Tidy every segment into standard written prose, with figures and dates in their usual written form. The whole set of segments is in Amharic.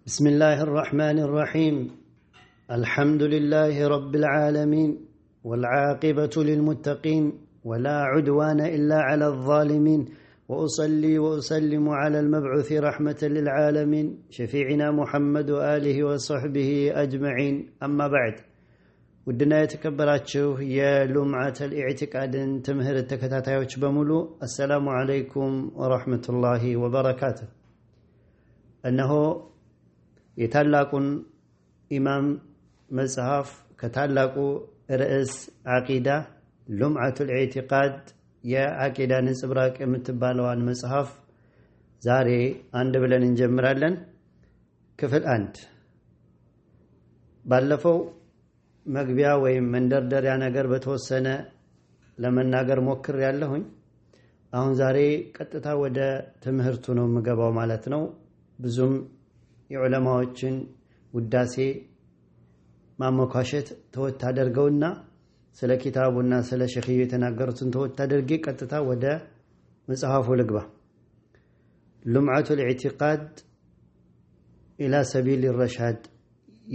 بسم الله الرحمن الرحيم. الحمد لله رب العالمين، والعاقبة للمتقين، ولا عدوان إلا على الظالمين، وأصلي وأسلم على المبعوث رحمة للعالمين شفيعنا محمد وآله وصحبه أجمعين. أما بعد، ውድና የተከበራችሁ የሉምዓተል ኢዕቲቃድን ትምህርት ተከታታዮች በሙሉ አሰላሙ አለይኩም ወራህመቱላሂ ወበረካቱ። እነሆ የታላቁን ኢማም መጽሐፍ ከታላቁ ርዕስ ዓቂዳ ሉምዓቱል ኢዕቲቃድ የዓቂዳ ነጸብራቅ የምትባለዋን መጽሐፍ ዛሬ አንድ ብለን እንጀምራለን። ክፍል አንድ። ባለፈው መግቢያ ወይም መንደርደሪያ ነገር በተወሰነ ለመናገር ሞክሬያለሁኝ። አሁን ዛሬ ቀጥታ ወደ ትምህርቱ ነው የምገባው ማለት ነው። ብዙም የዑለማዎችን ውዳሴ ማሞካሸት ተወት አደርገውና ስለ ኪታቡና ስለ ሸኺዩ የተናገሩትን ተወት አድርጌ ቀጥታ ወደ መጽሐፉ ልግባ። ሉምዓቱል ኢዕቲቃድ ኢላ ሰቢል ረሻድ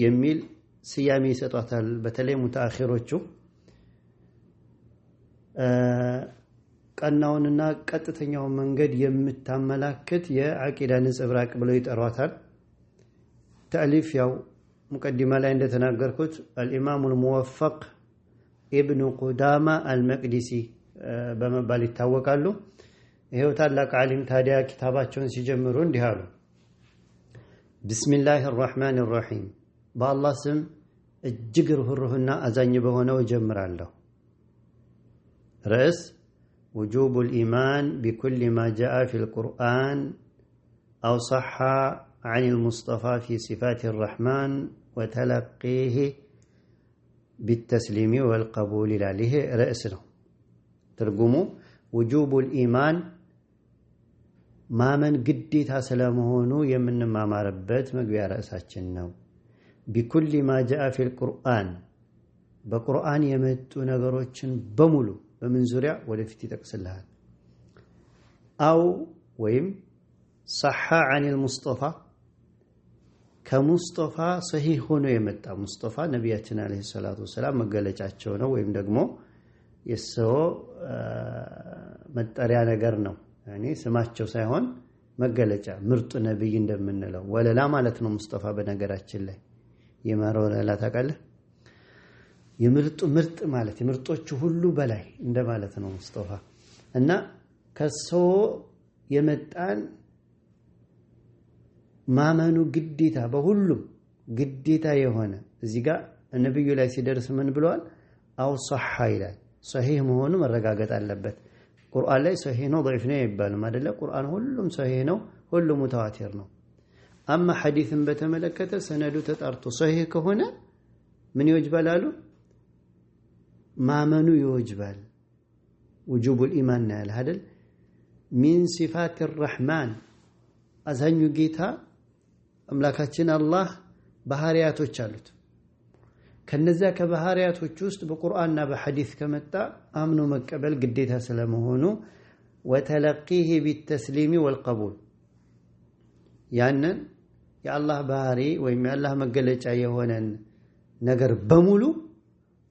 የሚል ስያሜ ይሰጧታል። በተለይ ሙተአኺሮቹ ቀናውንና ቀጥተኛውን መንገድ የምታመላክት የዓቂዳ ነጸብራቅ ብለው ይጠሯታል። ተአሊፍ ያው ሙቀዲማ ላይ እንደተናገርኩት አልኢማሙ አልሙወፈቅ ኢብኑ ቁዳማ አልመቅዲሲ በመባል ይታወቃሉ። ይሄው ታላቅ ዓሊም ታዲያ ኪታባቸውን ሲጀምሩ እንዲህ አሉ። ቢስሚላህ አርራህማን አርራሂም፣ በአላህ ስም እጅግ ርህሩህና አዛኝ በሆነው እጀምራለሁ። ርዕስ وجوب الإيمان بكل ما جاء في القرآن أو صح عن المصطفى في صفات الرحمن وتلقيه بالتسليم والقبول له رأسه. ترجمه وجوب الإيمان ما من قديتها سلامه يمن ما ماربت مقبيا رأساتنا بكل ما جاء في القرآن بقرآن يمت نغروችን በሙሉ በምን ዙሪያ ወደፊት ይጠቅስልሃል። አው ወይም صح عن المصطفى ከሙስጠፋ ሰሂህ ሆኖ የመጣ ሙስጠፋ ነቢያችን አለይሂ ሰላቱ ወሰላም መገለጫቸው ነው፣ ወይም ደግሞ የሰው መጠሪያ ነገር ነው። ያኒ ስማቸው ሳይሆን መገለጫ ምርጡ ነብይ እንደምንለው ወለላ ማለት ነው። ሙስጠፋ በነገራችን ላይ የማር ወለላ ታውቃለህ? የምርጡ ምርጥ ማለት የምርጦቹ ሁሉ በላይ እንደማለት ነው ሙስጠፋ። እና ከሰው የመጣን ማመኑ ግዴታ በሁሉም ግዴታ የሆነ እዚህ ጋር ነብዩ ላይ ሲደርስ ምን ብለዋል? አው ሰሐ ይላል። ሰሂህ መሆኑ መረጋገጥ አለበት። ቁርአን ላይ ሰሂህ ነው ضعيف ነው አይባልም አይደለ? ቁርአን ሁሉም ሰሂህ ነው፣ ሁሉም ሙተዋቲር ነው። አማ ሐዲስን በተመለከተ ሰነዱ ተጣርቶ ሰሂህ ከሆነ ምን ይወጅባል አሉ? ማመኑ ይወጅባል። ውጁቡል ኢማን ነው ያለ አይደል? ሚን ሲፋት الرحمن አዛኙ ጌታ አምላካችን አላህ ባህሪያቶች አሉት። ከነዚያ ከባህሪያቶች ውስጥ በቁርአንና በሐዲስ ከመጣ አምኖ መቀበል ግዴታ ስለመሆኑ ወተለቂህ ቢተስሊሚ ወልቀቡል ያንን የአላህ ባህሪ ወይም የአላህ መገለጫ የሆነን ነገር በሙሉ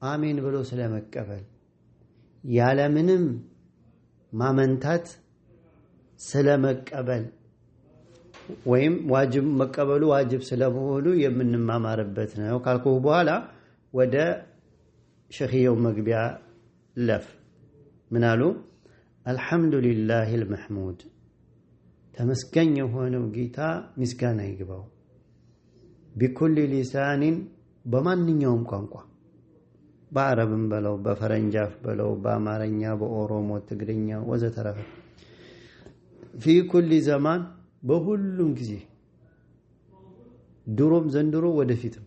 አሜን ብሎ ስለመቀበል ያለምንም ማመንታት ስለመቀበል ወይም ዋጅብ መቀበሉ ዋጅብ ስለመሆኑ የምንማማርበት ነው ካልኩ በኋላ ወደ ሸኺየው መግቢያ ለፍ። ምን አሉ? አልሐምዱሊላሂል المحمود ተመስገን የሆነው ጌታ ምስጋና ይግባው። ቢኩል ሊሳኒን በማንኛውም ቋንቋ በአረብም በለው በፈረንጃፍ በለው በአማርኛ በኦሮሞ ትግርኛ ወዘተረፈ ፊ ኩል ዘማን በሁሉም ጊዜ ድሮም ዘንድሮ ወደፊትም።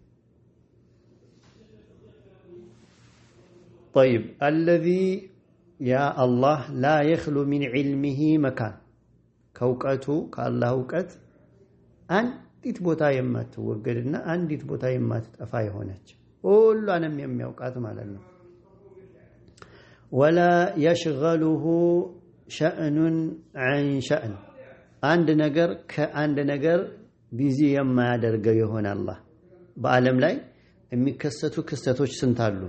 طيب الذي يا الله لا يخلو من علمه مكان ከእውቀቱ ከአላህ እውቀት አንዲት ቦታ የማትወገድና አንዲት ቦታ የማትጠፋ የሆነች ሁሉንም የሚያውቃት ማለት ነው። ወላ يشغله شأن عن شأن አንድ ነገር ከአንድ ነገር busy የማያደርገው የሆነ አላህ። በዓለም ላይ የሚከሰቱ ክስተቶች ስንት አሉ?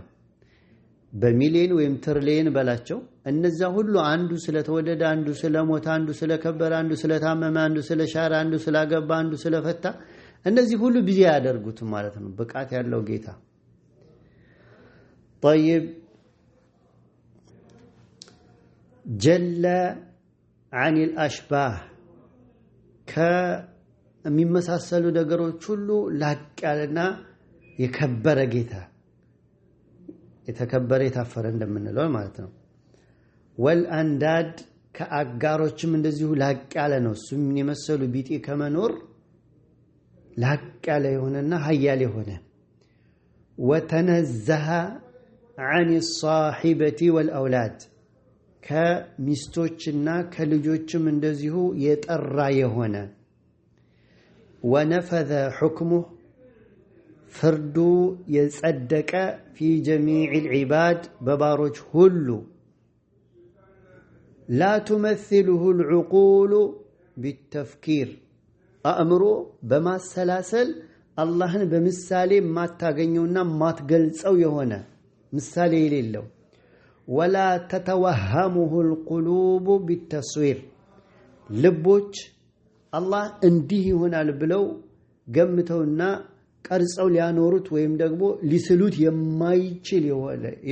በሚሊዮን ወይም ትሪሊየን በላቸው። እነዛ ሁሉ አንዱ ስለተወለደ፣ አንዱ ስለሞተ፣ አንዱ ስለከበረ፣ አንዱ ስለታመመ፣ አንዱ ስለሻረ፣ አንዱ ስላገባ፣ አንዱ ስለፈታ እነዚህ ሁሉ busy አያደርጉትም ማለት ነው። ብቃት ያለው ጌታ። طيب جل عن الأشباه ከሚመሳሰሉ ነገሮች ሁሉ ላቅ ያለና የከበረ ጌታ፣ የተከበረ የታፈረ እንደምንለው ማለት ነው። والأنداد ከአጋሮችም እንደዚሁ ላቅ ያለ ነው። እሱም የመሰሉ ቢጤ ከመኖር ላቅ ያለ የሆነና ሀያል የሆነ። وتنزه عن الصاحبة والأولاد ከሚስቶችና ከልጆችም እንደዚሁ የጠራ የሆነ። ونفذ حكمه ፍርዱ የጸደቀ في جميع العباد በባሮች ሁሉ። لا تمثله العقول بالتفكير አእምሮ በማሰላሰል አላህን በምሳሌ የማታገኘውና የማትገልጸው የሆነ ምሳሌ የሌለው። ولا تتوهمه القلوب بالتصوير ልቦች አላህ እንዲህ ይሆናል ብለው ገምተውና ቀርጸው ሊያኖሩት ወይም ደግሞ ሊስሉት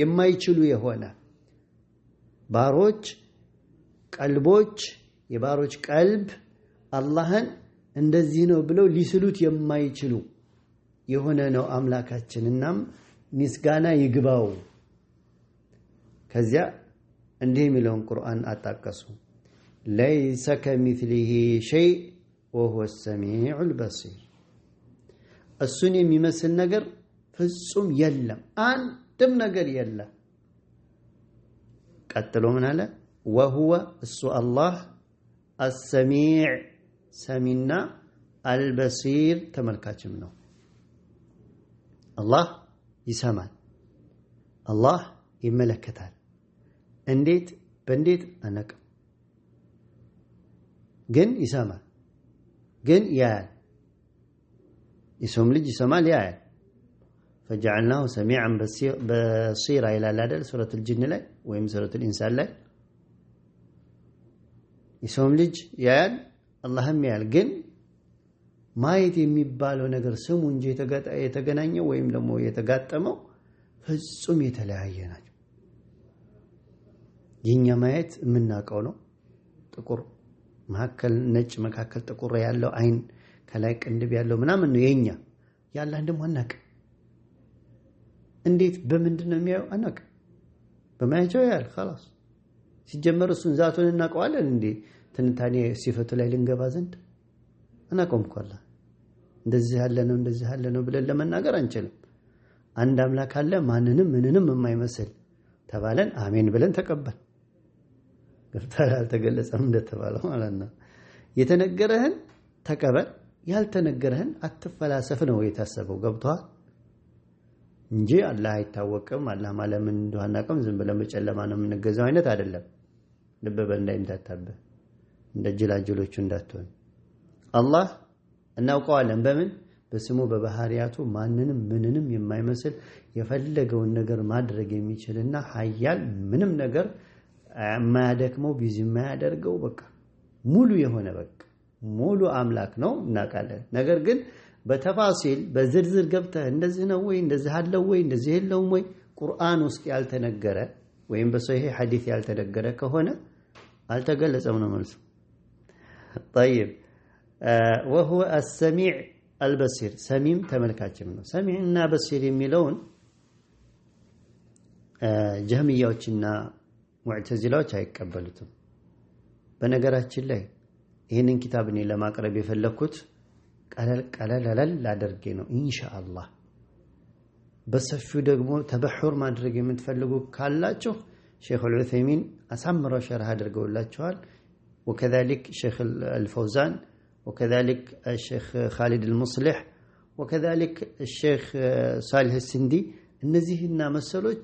የማይችሉ የሆነ። ባሮች ቀልቦች የባሮች ቀልብ አላህን እንደዚህ ነው ብለው ሊስሉት የማይችሉ የሆነ ነው አምላካችን። እናም ምስጋና ይግባው። ከዚያ እንዲህ የሚለውን ቁርአን አጣቀሱ። ليس كمثله شيء وهو السميع البصير። እሱን የሚመስል ነገር ፍጹም የለም፣ አንድም ነገር የለም። ቀጥሎ ምን አለ? وهو እሱ አላህ السميع ሰሚና البصير ተመልካችም ነው። አላህ ይሰማል፣ አላህ ይመለከታል። እንዴት በእንዴት አናውቅም፣ ግን ይሰማል፣ ግን ያያል። የሰውም ልጅ ይሰማል ያያል። فجعلناه سميعا بصيرا ይላል አይደል? ሱረቱል ጅን ላይ ወይም ሱረቱል ኢንሳን ላይ የሰውም ልጅ ያያል፣ አላህም ያያል። ግን ማየት የሚባለው ነገር ስሙ እንጂ የተገናኘው ወይም ደግሞ የተጋጠመው ፍጹም የተለያየ ናቸው። የኛ ማየት የምናውቀው ነው። ጥቁር መካከል ነጭ መካከል ጥቁር ያለው አይን ከላይ ቅንድብ ያለው ምናምን ነው የኛ። የአላህን ደግሞ አናውቅም። እንዴት በምንድን ነው የሚያየው አናውቅም። በማያቸው ያያል። خلاص ሲጀመር እሱን ዛቱን እናውቀዋለን እንዴ? ትንታኔ ሲፈቱ ላይ ልንገባ ዘንድ አናውቀውም እኮ አላህ። እንደዚህ ያለ ነው እንደዚህ ያለ ነው ብለን ለመናገር አንችልም። አንድ አምላክ አለ ማንንም ምንንም የማይመስል ተባለን አሜን ብለን ተቀበል። ገብቶሃል? አልተገለጸም እንደተባለው ማለት ነው። የተነገረህን ተቀበል፣ ያልተነገረህን አትፈላሰፍ ነው የታሰበው። ገብቶሃል? እንጂ አላህ አይታወቅም፣ አላህ ማለት ምን እንደሆነ አናውቅም፣ ዝም ብለን በጨለማ ነው የምንገዛው አይነት አይደለም። ልብ በል እንዳይምታታብህ፣ እንደ ጅላጅሎቹ እንዳትሆን። አላህ እናውቀዋለን በምን? በስሙ በባህሪያቱ ማንንም ምንንም የማይመስል የፈለገውን ነገር ማድረግ የሚችልና ሀያል ምንም ነገር የማያደክመው busy የማያደርገው በቃ ሙሉ የሆነ በቃ ሙሉ አምላክ ነው እናውቃለን። ነገር ግን በ تفاصيل በዝርዝር ገብተህ እንደዚህ ነው ወይ እንደዚህ አለው ወይ እንደዚህ የለውም ወይ ቁርአን ውስጥ ያልተነገረ ወይም በሶሒህ ሐዲስ ያልተነገረ ከሆነ አልተገለጸም ነው መልሱ። طيب وهو السميع البصير ሰሚም ተመልካችም ነው። ሰሚዕና በሲር የሚለውን ጀህሚያዎችና ሙዕተዚላዎች አይቀበሉትም። በነገራችን ላይ ይህንን ኪታብ እኔ ለማቅረብ የፈለኩት ቀለል ቀለል ቀለል አድርጌ ነው ኢንሻአላህ። በሰፊው ደግሞ ተበሑር ማድረግ የምትፈልጉ ካላችሁ ሼኽ አልዑሰይሚን አሳምረው ሸርህ አድርገውላችኋል። وكذلك ሼኽ አልፈውዛን وكذلك ሼኽ ኻሊድ አልሙስሊሕ وكذلك ሼኽ ሳሊህ ስንዲ እነዚህና መሰሎች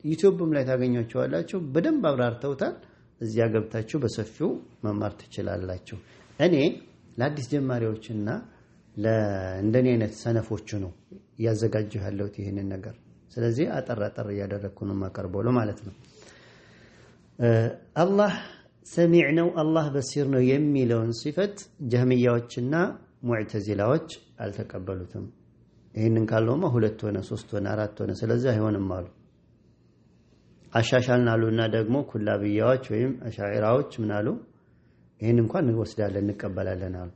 ዩቲዩብም ላይ ታገኟቸዋላችሁ። በደንብ አብራርተውታል። እዚያ ገብታችሁ በሰፊው መማር ትችላላችሁ። እኔ ለአዲስ ጀማሪዎችና ለእንደኔ አይነት ሰነፎቹ ነው እያዘጋጀሁ ያለሁት ይህንን ነገር። ስለዚህ አጠር አጠር እያደረግኩ ነው የማቀርበው ማለት ነው። አላህ ሰሚዕ ነው፣ አላህ በሲር ነው የሚለውን ሲፈት ጀህሚያዎችና ሙዕተዚላዎች አልተቀበሉትም። ይህንን ካልነውማ ሁለት ሆነ፣ ሶስት ሆነ፣ አራት ሆነ፣ ስለዚህ አይሆንም አሉ። አሻሻልን አሉና ደግሞ ኩላብያዎች ወይም አሻዒራዎች ምን አሉ? ይህን እንኳን እንወስዳለን እንቀበላለን አሉ።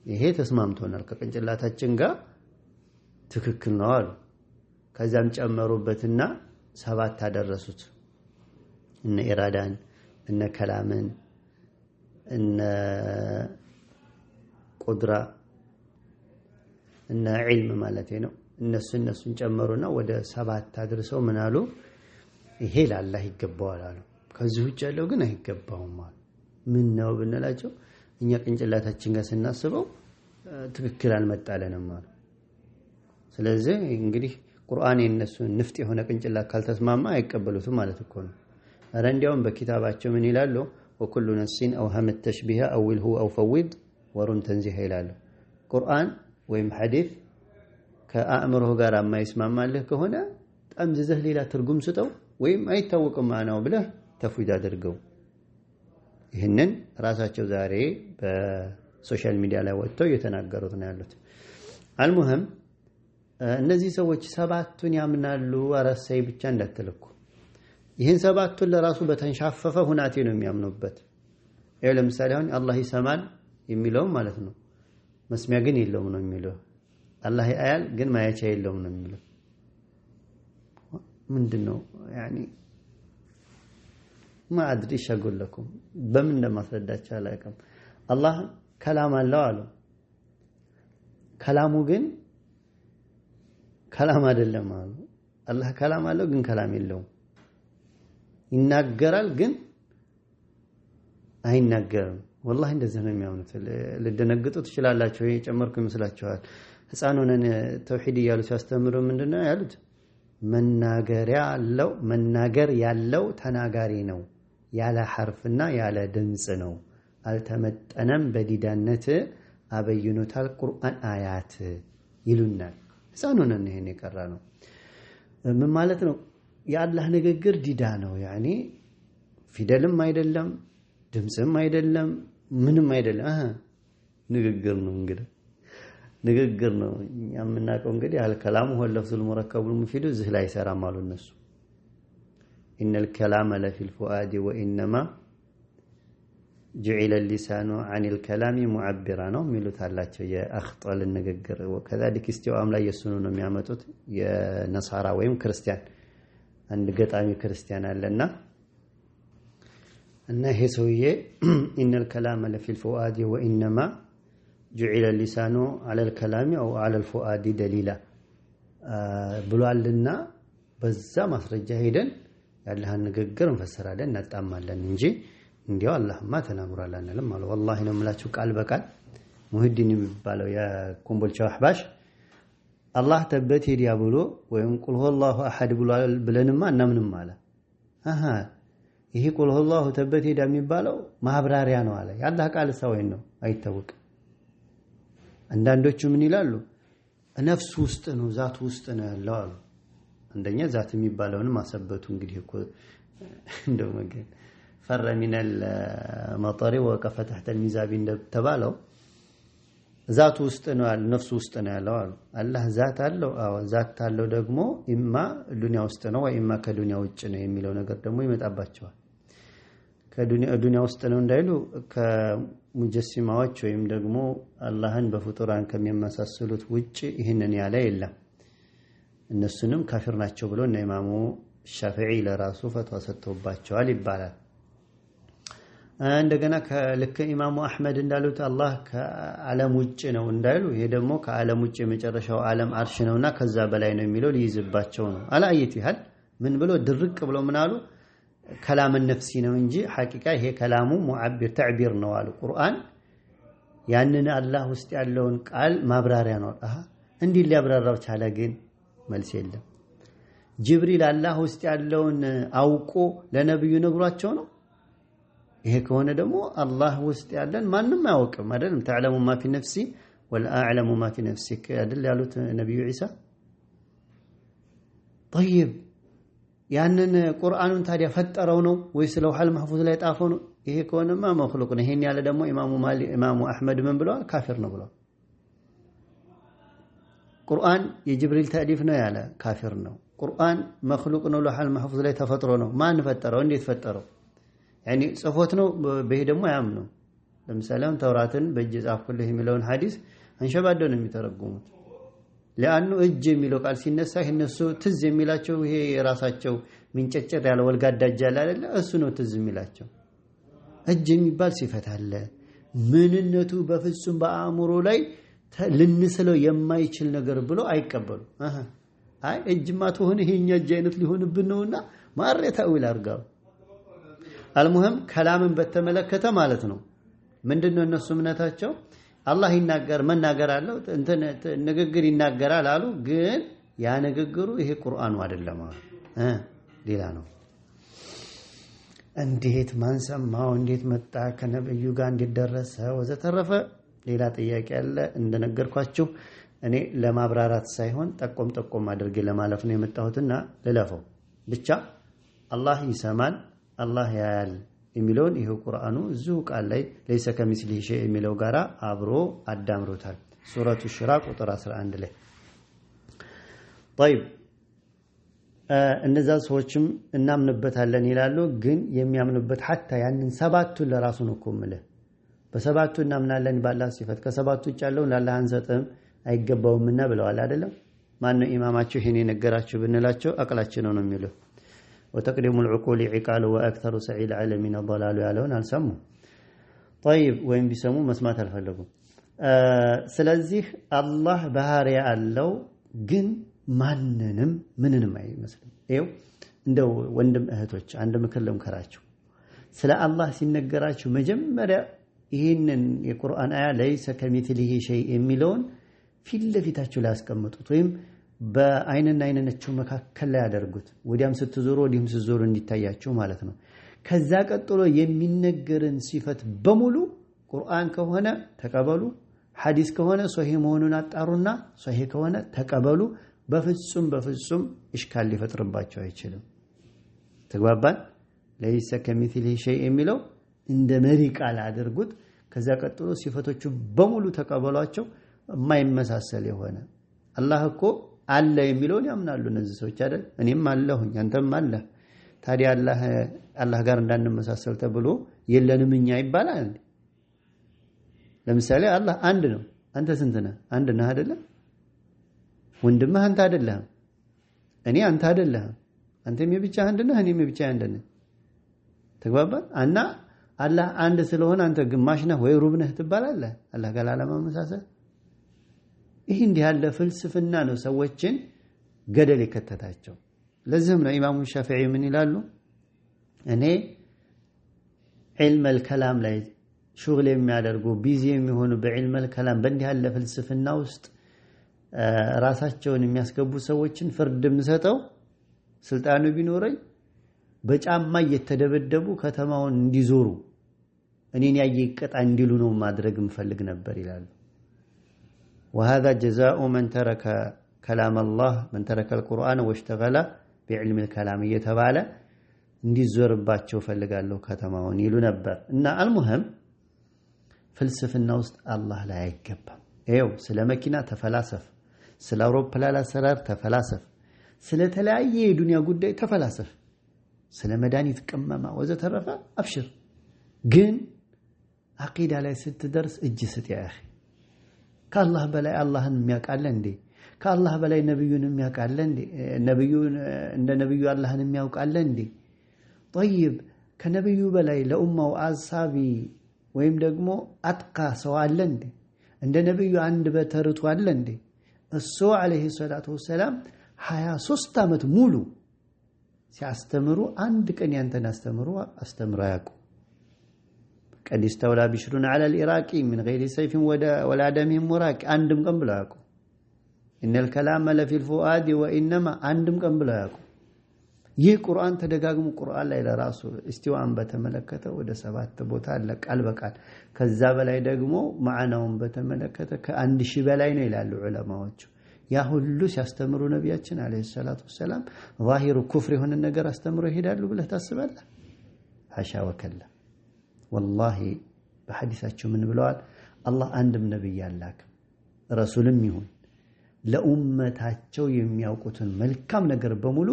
ይሄ ተስማምቶናል ከቅንጭላታችን ጋር ትክክል ነው አሉ። ከዛም ጨመሩበትና ሰባት አደረሱት። እነ ኢራዳን፣ እነ ከላምን፣ እነ ቁድራ፣ እነ ዒልም ማለት ነው። እነሱን ጨመሩና ወደ ሰባት አድርሰው ምን አሉ? ይሄ ለአላህ ይገባዋል አሉ። ከዚህ ውጭ ያለው ግን አይገባውም አሉ። ምን ነው ብንላቸው እኛ ቅንጭላታችን ጋር ስናስበው ትክክል አልመጣለንም አሉ። ስለዚህ እንግዲህ ቁርአን የነሱን ንፍጥ የሆነ ቅንጭላት ካልተስማማ አይቀበሉትም ማለት እኮ ነው። ኧረ እንዲያውም በኪታባቸው ምን ይላሉ? ወኩሉ ነፍሲን አውሀመ ተሽቢሃ አዊልሁ አው ፈዊድ ወሩም ተንዚሃ ይላሉ። ቁርአን ወይም ሐዲስ ከአእምሮህ ጋር የማይስማማልህ ከሆነ ጠምዝዘህ ሌላ ትርጉም ስጠው ወይም አይታወቅም ማዕናው ብለህ ተፍዊድ አድርገው። ይህንን ራሳቸው ዛሬ በ social media ላይ ወጥተው እየተናገሩት ነው ያሉት። المهم እነዚህ ሰዎች ሰባቱን ያምናሉ፣ አረሳይ ብቻ እንዳትልኩ። ይህን ሰባቱን ለራሱ በተንሻፈፈ ሁናቴ ነው የሚያምኑበት። ይኸው ለምሳሌ አሁን አላህ ይሰማል የሚለውም ማለት ነው፣ መስሚያ ግን የለውም ነው የሚለው። አላህ ያያል ግን ማየቻ የለውም ነው የሚለው። ምንድን ነው ያኒ ما أدري ايش أقول لكم፣ በምን እንደማስረዳቸው አላውቅም። አላህ ከላም አለው አሉ። ከላሙ ግን ከላም አይደለም አሉ። አላህ ከላም አለው ግን ከላም የለውም። ይናገራል ግን አይናገርም። ወላሂ እንደዚህ ነው የሚያምኑት። ልደነግጡ ትችላላችሁ። የጨመርኩ ይመስላችኋል። ሕፃን ሆነን ተውሂድ እያሉ ሲያስተምሩ ምንድነው ያሉት? መናገር ያለው ተናጋሪ ነው፣ ያለ ሐርፍና ያለ ድምፅ ነው። አልተመጠነም በዲዳነት አበይኖታል ቁርአን አያት ይሉናል። ሕፃን ሆነን ይሄን የቀራ ነው። ምን ማለት ነው? የአላህ ንግግር ዲዳ ነው። ያኔ ፊደልም አይደለም ድምፅም አይደለም ምንም አይደለም። ንግግር ነው። እንግዲህ ንግግር ነው እኛ የምናውቀው። እንግዲህ አልከላሙ ሁወ ለፍዙል ሙረከቡል ሙፊዱ እዚህ ላይ አይሰራም አሉ እነሱ። إن الكلام لفي الفؤاد وإنما جعل اللسان عن الكلام معبرا ነው የሚሉት አላቸው። የአኽጠልን ንግግር وكذلك እስቲዋም ላይ የሱኑ ነው የሚያመጡት። የነሳራ ወይም ክርስቲያን አንድ ገጣሚ ክርስቲያን አለና እና ይሄ ሰውዬ إن الكلام لفي الفؤاد وإنما جعل اللسان على الكلام أو على الفؤاد دليلا ብሏልና በዛ ማስረጃ ሄደን ያለህን ንግግር እንፈስራለን እናጣማለን እንጂ እንዲያው አላህማ ተናግሯል አንልም አሉ። ወላሂ ነው የምላችሁ ቃል በቃል ሙሂዲን የሚባለው የኮምቦልቻ አህባሽ አላህ ተበት ሄዲያ ብሎ ወይም ቁል ሁወላሁ አሐድ ብሏል ብለንማ እናምንም አለ። አሃ ይሄ ቁል ሁወላሁ ተበት ሄዳ የሚባለው ማብራሪያ ነው አለ። የአላህ ቃል ሰው ነው አይታወቅም። አንዳንዶቹ ምን ይላሉ? ነፍስ ውስጥ ነው ዛት ውስጥ ነው ያለው አሉ። አንደኛ ዛት የሚባለውን ማሰበቱ እንግዲህ እኮ እንደው መገን ፈረ ሚነል መጠሪ ወቀፈ ተሕተ ልሚዛቢ እንደተባለው ዛት ውስጥ ነው ያለው ነፍሱ ውስጥ ነው ያለው አሉ። አላህ ዛት አለው። አዎ ዛት አለው ደግሞ ኢማ ዱንያ ውስጥ ነው ወይ ኢማ ከዱንያ ውጭ ነው የሚለው ነገር ደግሞ ይመጣባቸዋል። ከዱንያ ውስጥ ነው እንዳይሉ ከሙጀሲማዎች ወይም ደግሞ አላህን በፍጡራን ከሚመሳሰሉት ውጭ ይህንን ያለ የለም። እነሱንም ካፊር ናቸው ብሎ እነ ኢማሙ ሻፊዒ ለራሱ ፈትዋ ሰጥተውባቸዋል ይባላል። እንደገና ልክ ኢማሙ አሕመድ እንዳሉት አላህ ከዓለም ውጭ ነው እንዳይሉ፣ ይሄ ደግሞ ከዓለም ውጭ የመጨረሻው ዓለም አርሽ ነውና ከዛ በላይ ነው የሚለው ሊይዝባቸው ነው። አላየት ያህል ምን ብሎ ድርቅ ብሎ ምን አሉ? ከላም ነፍሲ ነው እንጂ ሐቂቃ ይሄ ከላሙ ሙዓቢር ተዕቢር ነው አሉ። ቁርአን ያንን አላህ ውስጥ ያለውን ቃል ማብራሪያ ነው። አሃ እንዲህ ሊያብራራው ቻለ? ግን መልስ የለም። ጅብሪል አላህ ውስጥ ያለውን አውቆ ለነብዩ ነግሯቸው ነው። ይሄ ከሆነ ደግሞ አላህ ውስጥ ያለን ማንም አያውቅም አይደለም። ተዕለሙ ማ ፊ ነፍሲ ولا أعلم ما في نفسك አይደል ያሉት ነብዩ ዒሳ። طيب ያንን ቁርአኑን ታዲያ ፈጠረው ነው ወይስ لوح المحفوظ ላይ ጣፈው ነው? ይሄ ከሆነማ مخلوق ነው። ይሄን ያለ ደግሞ ኢማሙ ማሊክ ኢማሙ አህመድ ምን ብለዋል? ካፊር ነው ብለዋል። ቁርአን የጅብሪል تأليف ነው ያለ ካፊር ነው። ቁርአን مخلوق ነው፣ لوح المحفوظ ላይ ተፈጥሮ ነው። ማን ፈጠረው? እንዴት ፈጠረው? يعني ጽፎት ነው? በይሄ ደግሞ አያምኑ። ለምሳሌ አሁን ተውራትን በእጅ ጻፍኩልህ የሚለውን ሐዲስ አንሸባደው ነው የሚተረጉሙት። لأنه እጅ የሚለው ቃል ሲነሳ እነሱ ትዝ የሚላቸው ይሄ የራሳቸው ሚንጨጨር ያለ ወልጋዳ እጅ አለ አይደለ? እሱ ነው ትዝ የሚላቸው። እጅ የሚባል صفة አለ። ምንነቱ በፍጹም በአእምሮ ላይ ልንስለው የማይችል ነገር ብሎ አይቀበሉ። አይ እጅማ ትሆን ይሄኛ እጅ አይነት ሊሆንብን ነውና ማሬ تأويل አድርጋው። المهم ከላምን በተመለከተ ማለት ነው ምንድነው እነሱ እምነታቸው? አላህ ይናገር መናገር አለው እንትን ንግግር ይናገራል አሉ። ግን ያ ንግግሩ ይሄ ቁርአኑ አይደለም ሌላ ነው። እንዴት ማን ሰማው? እንዴት መጣ? ከነብዩ ጋር እንዴት ደረሰ? ወዘተረፈ ሌላ ጥያቄ አለ። እንደነገርኳችሁ እኔ ለማብራራት ሳይሆን ጠቆም ጠቆም አድርጌ ለማለፍ ነው የመጣሁትና ልለፈው ብቻ። አላህ ይሰማል፣ አላህ ያያል የሚለውን ይሄው ቁርአኑ እዚሁ ቃል ላይ ليس كمثله شيء የሚለው ጋራ አብሮ አዳምሮታል። ሱረቱ ሹራ ቁጥር 11 ላይ። طيب እነዛ ሰዎችም እናምንበታለን ይላሉ። ግን የሚያምኑበት حتى ያንን ሰባቱን ለራሱ ነው እኮ የምልህ። በሰባቱ እናምናለን ባላህ صفة፣ ከሰባቱ ውጭ ያለውን ለአላህ አንሰጥም አይገባውምና ብለዋል አይደለም? ማነው ኢማማቸው ይሄን የነገራችሁ ብንላቸው አቅላችን ነው የሚለው። وتقديم العقول عقال وأكثر سعي العالمين ضلال ያለውን አልሰሙም። طيب ወይም ቢሰሙ መስማት አልፈለጉም። ስለዚህ አላህ ባህሪ አለው፣ ግን ማንንም ምንንም አይመስልም። ይኸው እንደው ወንድም እህቶች አንድ ምክር ልምከራችሁ። ስለ አላህ ሲነገራችሁ መጀመሪያ ይህንን የቁርአን አያ ليس كمثله شيء የሚለውን ፊት ለፊታችሁ ላይ አስቀምጡት፣ ወይም በአይንና አይንነቸው መካከል ላይ ያደርጉት። ወዲያም ስትዞሩ ወዲህም ስትዞሩ እንዲታያችሁ ማለት ነው። ከዛ ቀጥሎ የሚነገርን صفة በሙሉ ቁርአን ከሆነ ተቀበሉ፣ ሐዲስ ከሆነ ሶሂህ መሆኑን አጣሩና ሶሂህ ከሆነ ተቀበሉ። በፍጹም በፍጹም إشكال ሊፈጥርባቸው አይችልም። ተግባባን? ليس كمثله شيء የሚለው እንደ መሪ ቃል አድርጉት። ከዛ ቀጥሎ ሲፈቶቹን በሙሉ ተቀበሏቸው። የማይመሳሰል የሆነ አላህ እኮ አለ የሚለውን ያምናሉ እነዚህ ሰዎች አይደል? እኔም አለሁኝ አንተም አለ። ታዲያ አላህ ጋር እንዳንመሳሰል ተብሎ የለንም እኛ ይባላል? ለምሳሌ አላህ አንድ ነው፣ አንተ ስንት ነህ? አንድ ነህ አይደለ? ወንድምህ አንተ አይደለህም፣ እኔ አንተ አይደለህም። አንተም የብቻህ አንድ ነህ፣ እኔም የብቻህ አንድ ነህ። ተግባባን? እና አላህ አንድ ስለሆነ አንተ ግማሽ ነህ ወይ ሩብ ነህ ትባላለህ። አላህ ጋር ላለማመሳሰል ይህ እንዲህ ያለ ፍልስፍና ነው ሰዎችን ገደል የከተታቸው። ለዚህም ነው ኢማሙ ሻፊዒ ምን ይላሉ? እኔ علم الكلام ላይ شغل የሚያደርጉ busy የሚሆኑ በ علم الكلام በእንዲህ ያለ ፍልስፍና ውስጥ ራሳቸውን የሚያስገቡ ሰዎችን ፍርድ የምሰጠው ስልጣኑ ቢኖረኝ በጫማ እየተደበደቡ ከተማውን እንዲዞሩ እኔን ያየ ይቀጣ እንዲሉ ነው ማድረግ የምፈልግ ነበር ይላሉ። وهذا جزاء من ترك كلام الله من ترك القرآن واشتغل بعلم الكلام እየተባለ እንዲዞርባቸው ፈልጋለሁ ከተማውን ይሉ ነበር። እና አልሙህም ፍልስፍና ውስጥ አላህ ላይ አይገባም። ይኸው ስለ መኪና ተፈላሰፍ፣ ስለ አውሮፕላን አሰራር ተፈላሰፍ፣ ስለተለያየ የዱንያ ጉዳይ ተፈላሰፍ፣ ስለ መድኃኒት ቅመማ ወዘተረፈ አብሽር። ግን አቂዳ ላይ ስትደርስ እጅ ስጥ። ያ አኺ ከአላህ በላይ አላህን የሚያውቅ አለ እንዴ? ከአላህ በላይ ነብዩን የሚያውቅ አለ እንዴ? ነብዩን እንደ ነብዩ አላህን የሚያውቅ አለ እንዴ? طيب ከነብዩ በላይ ለኡማው አሳቢ ወይም ደግሞ أتقى ሰው አለ እንዴ? እንደ ነብዩ አንድ በተርቱ አለ እንዴ? እሱ عليه الصلاة والسلام 23 ዓመት ሙሉ ሲያስተምሩ አንድ ቀን ያንተን አስተምሩ አስተምሩ አያውቁ። قد استولى بشر على العراق من غير سيف ولا دم مراق አንድም ቀን ብለው አያውቁ። إن الكلام لفي الفؤاد وإنما አንድም ቀን ብለው አያውቁ። ይህ ቁርአን ተደጋግሞ ቁርአን ላይ ለራሱ እስቲዋን በተመለከተ ወደ 7 ቦታ አለ ቃል በቃል። ከዛ በላይ ደግሞ ማዕናውን በተመለከተ ከ1000 በላይ ነው ይላሉ ዑለማዎቹ። ያ ሁሉ ሲያስተምሩ ነቢያችን አለይሂ ሰላቱ ወሰላም ዛሂሩ ኩፍር የሆነ ነገር አስተምሮ ይሄዳሉ ብለህ ታስባለህ? ሐሻ ወከላ። ወላሂ በሐዲሳቸው ምን ብለዋል? አላህ አንድም ነብይ አላክም ረሱልም ይሁን ለኡመታቸው የሚያውቁትን መልካም ነገር በሙሉ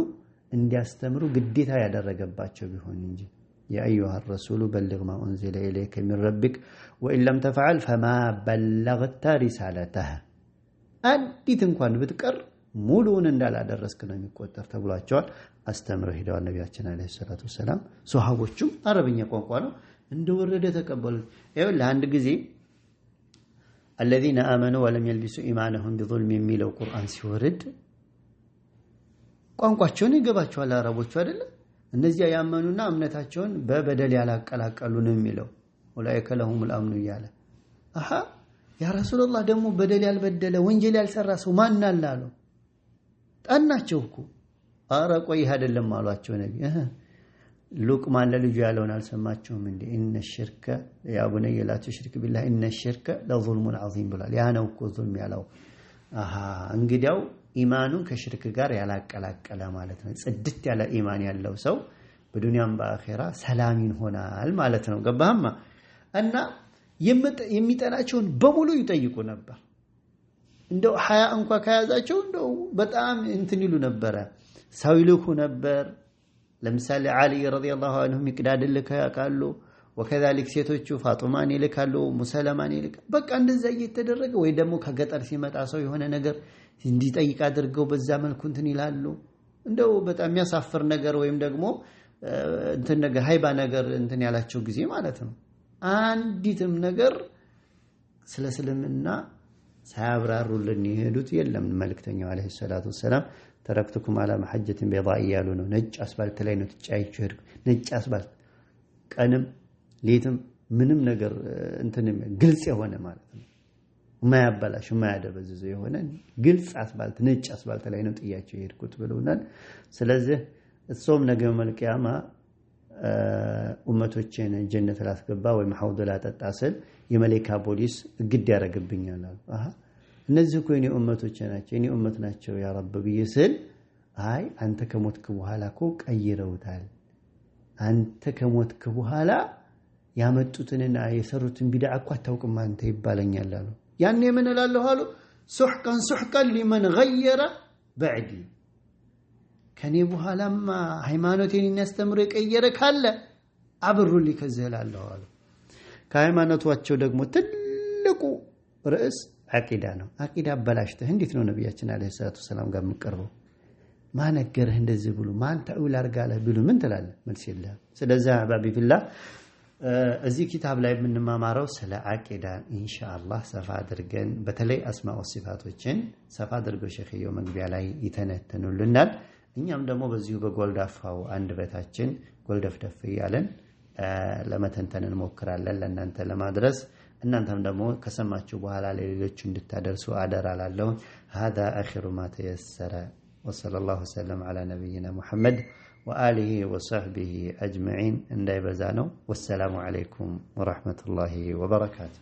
እንዲያስተምሩ ግዴታ ያደረገባቸው ቢሆን እንጂ። يا أيها الرسول بلغ ما أنزل إليك من ربك وإن لم تفعل فما بلغت رسالته። አንዲት እንኳን ብትቀር ሙሉውን እንዳላደረስክ ነው የሚቆጠር ተብሏቸዋል። አስተምረው ሄደዋል ነቢያችን አለይሂ ሰላቱ ወሰላም። ሶሃቦቹም አረብኛ ቋንቋ ነው እንደወረደ ተቀበሉት። ይኸውልህ አንድ ጊዜ الذين آمنوا ولم يلبسوا إيمانهم بظلم የሚለው ቁርአን ሲወርድ ቋንቋቸውን ይገባቸዋል አረቦቹ አይደለ? እነዚያ ያመኑና እምነታቸውን በበደል ያላቀላቀሉ ነው የሚለው ኡላኢከ ለሁሙል አምኑ እያለ አሃ ያ ረሱላህ ደግሞ በደል ያልበደለ ወንጀል ያልሰራ ሰው ማን አለ አሉ። ጠናቸው እኮ። ኧረ ቆይ አይደለም አሏቸው ነቢ። ሉቅማን ለልጁ ያለውን አልሰማችሁም እንዴ? إن الشرك يا بني لا تشرك بالله إن الشرك لظلم عظيم ብሏል። ያ ነው እኮ ዙልም ያለው። አሃ እንግዲያው ኢማኑን ከሽርክ ጋር ያላቀላቀለ ማለት ነው። ጽድት ያለ ኢማን ያለው ሰው በዱንያም በአኼራ ሰላም ይሆናል ማለት ነው። ገባህማ? እና የሚጠላቸውን በሙሉ ይጠይቁ ነበር። እንደው ሀያ እንኳ ከያዛቸው እንደው በጣም እንትን ይሉ ነበረ፣ ሰው ይልኩ ነበር። ለምሳሌ ዓሊ ረዲየላሁ ዐንሁ ሚቅዳድ ልከው ያውቃሉ። ወከዛሊክ ሴቶቹ ፋጡማን ይልካሉ፣ ሙሰለማን ይልካሉ። በቃ እንደዛ እየተደረገ ወይ ደግሞ ከገጠር ሲመጣ ሰው የሆነ ነገር እንዲጠይቅ አድርገው በዛ መልኩ እንትን ይላሉ። እንደው በጣም የሚያሳፍር ነገር ወይም ደግሞ እንትን ነገር ሃይባ ነገር እንትን ያላቸው ጊዜ ማለት ነው። አንዲትም ነገር ስለ እስልምና ሳያብራሩልን የሄዱት የለም። መልእክተኛው አለይሂ ሰላቱ ወሰላም ተረክቱኩም አላ መሐጀትን በይዳ እያሉ ነው። ነጭ አስፋልት ላይ ነው ትጫይቹ ሄድኩ። ነጭ አስፋልት ቀንም ሌትም ምንም ነገር እንትን ግልጽ የሆነ ማለት ነው፣ የማያበላሽ የማያደበዝዝ የሆነ ግልጽ አስፋልት ነጭ አስፋልት ላይ ነው ጥያቸው የሄድኩት ብለውናል። ስለዚህ እሶም ነገ መልቂያማ ኡመቶችን ጀነት ላስገባ ወይም ሐውድ ላጠጣ ስል የመሌካ ፖሊስ ግድ ያደርግብኛል አሉ። አሃ እነዚህ እኮ የኔ ኡመቶች ናቸው የኔ ኡመት ናቸው ያ ረብ ብዬ ስል አይ አንተ ከሞትክ በኋላ እኮ ቀይረውታል። አንተ ከሞትክ በኋላ ያመጡትንና የሰሩትን ቢድዓ እኮ አታውቅም አንተ ይባለኛል አሉ። ያኔ ምን እላለሁ አሉ ሱሕቀን ሱሕቀን ሊመን ገየረ በዕዲ፣ ከኔ በኋላማ ሃይማኖቴን የሚያስተምሩ የቀየረ ካለ አብሩልኝ ከዚህ እላለሁ አሉ። ከሃይማኖታቸው ደግሞ ትልቁ ርዕስ አቂዳ ነው። አቂዳ አበላሽተህ እንዴት ነው ነቢያችን አለይሂ ሰላቱ ወሰላም ጋር የምትቀርበው? ማን ነገርህ እንደዚህ ብሎ ማን ተዊል አድርጋለህ ቢሉ ምን ትላለህ? መልስ የለህም። ስለዚህ አህባቢ ፊላህ እዚህ ኪታብ ላይ የምንማማረው ስለ አቂዳ ኢንሻአላህ ሰፋ አድርገን በተለይ አስማኡ ሲፋቶችን ሰፋ አድርገው ሸኽየው መግቢያ ላይ ይተነትኑልናል። እኛም ደግሞ በዚሁ በጎልዳፋው አንደበታችን ጎልደፍደፍ እያለን ለመተንተን እንሞክራለን ለእናንተ ለማድረስ። እናንተም ደግሞ ከሰማችሁ በኋላ ለሌሎች እንድታደርሱ አደራ እላለሁ። هذا آخر ما تيسر وصلى الله وسلم على نبينا محمد وآله وصحبه أجمعين። እንዳይበዛ ነው። والسلام عليكم ورحمة الله وبركاته።